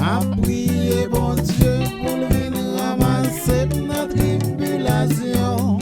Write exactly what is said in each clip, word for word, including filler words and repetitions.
M ap priye Bondye pou l vin ranmase m nan tribilasyon.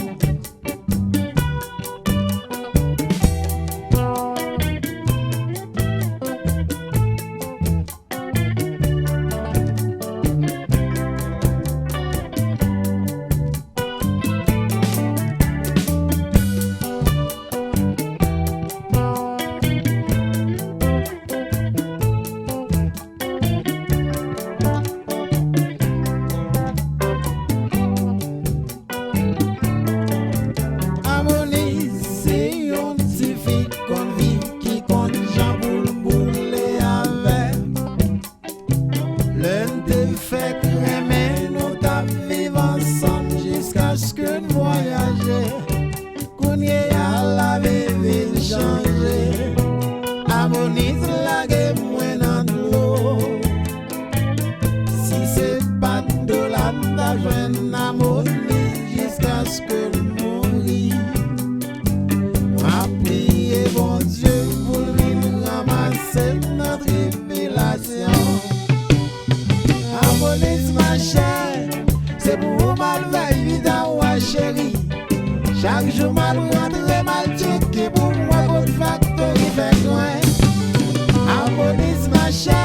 Amoniz se yon tifi k konn viv ki konn jan pou l boule avè m. Lè n te fèk renmen, nou t ap viv ansanm jiskaske n vwayaje. Kounye a, lavi vin chanje. Amoniz lage mwen nan dlo. Si se pa t dlo la, m ta jwenn Amoniz jiskaske l mouri. M ap priye Bondye pou l vin ranmase m nan tribilasyon. Amoniz machè, se pou ou m al fè uit a ou a cheri. Chak jou m al rantre m al tcheke pou m wè kot faktori fè kwen. Amoniz machè,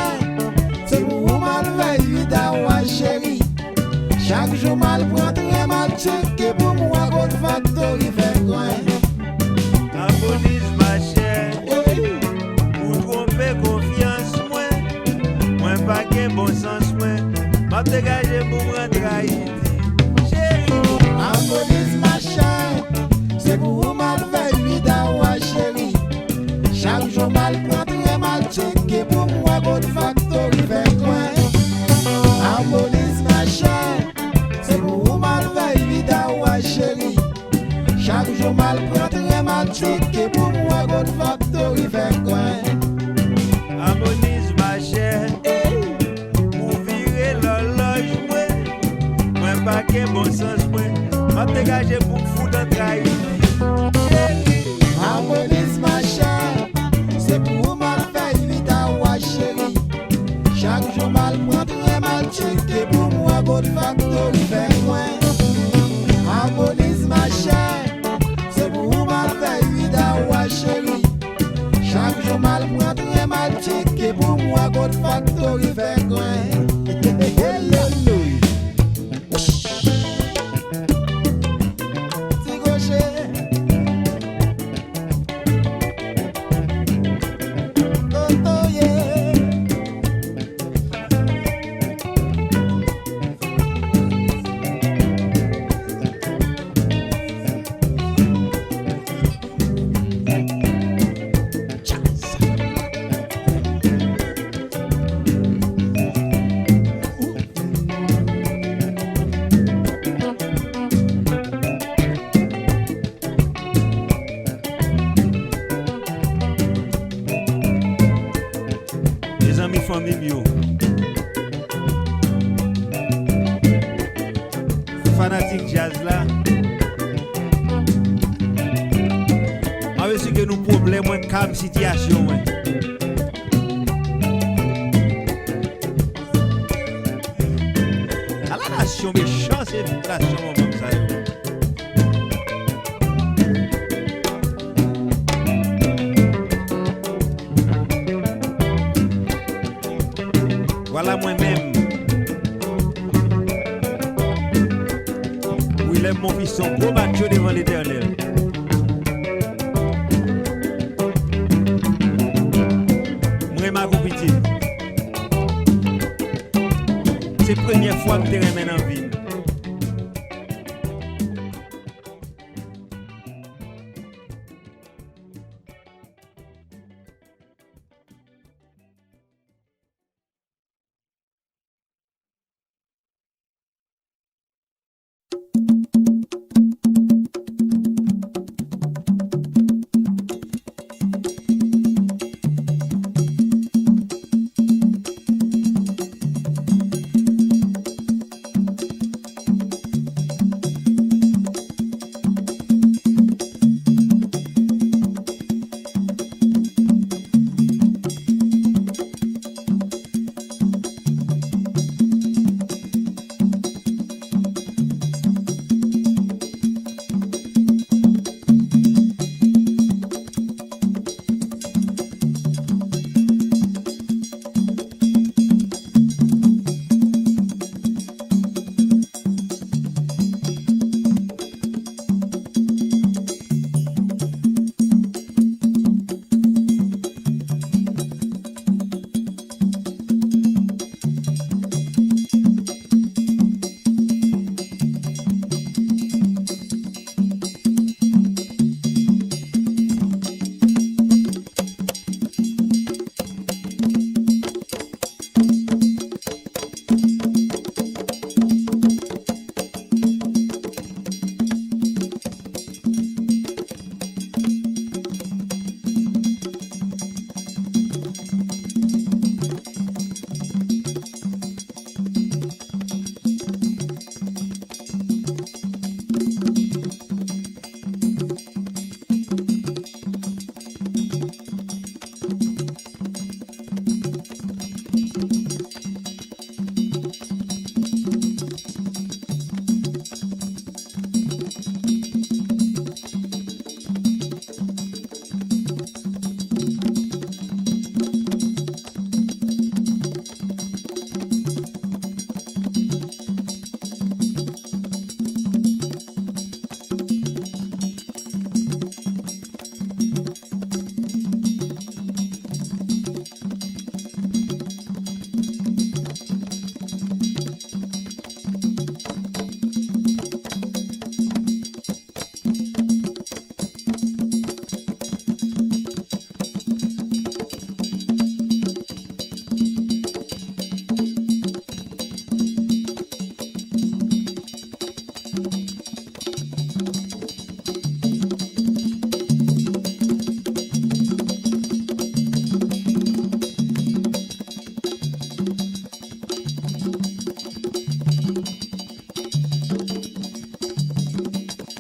se pou ou m al fè uit a ou a cheri. Chak jou m al pran tren m al tcheke pou m wè kot faktori fè kwen. Amoniz machè, ou twonpe konfyans mwen. Mwen pa gen bon sans mwen. M ap degaje pou m rantre Ayiti. Cheri. Amoniz machè, se pou ou m al fè uit a ou a cheri. Chak jou m al pran tren m al tcheke pou m wè kot faktori fè kwen. Amoniz machè, se pou ou m al fè uit a ou a cheri. Chak jou m al pran tren m al tcheke pou m wè kot faktori fè kwen. Amoniz machè, ey, ou vire lòlòj mwen. Mwen pa gen bon sans mwen. M ap degaje pou m fout antre Ayiti. Cheri. Amoniz machè, se pou ou m al fè uit a ou a cheri. Chak jou m al pran tren m al tcheke pou m wè kot faktori fè kwen. Amoniz machè, se pou ou m al fè uit a ou a cheri. Chak jou m al pran tren m al tcheke pou m wè kot faktori fè kwen. Hello. Ti goche. Toto, yeah. Mezanmi, fanmi m yo. Fanatik djaz la. Mwen vle di ke nou pwoblèm, mwen kalm sitiyasyon mwen. Ala nasyon mechan, se nasyon manman sa yo. Vwala mwen menm. Wilèm Monfis se yon gwo matcho devan Letènèl. M renmen ak ou pitit. Se premyè fwa m te renmen nan vi m.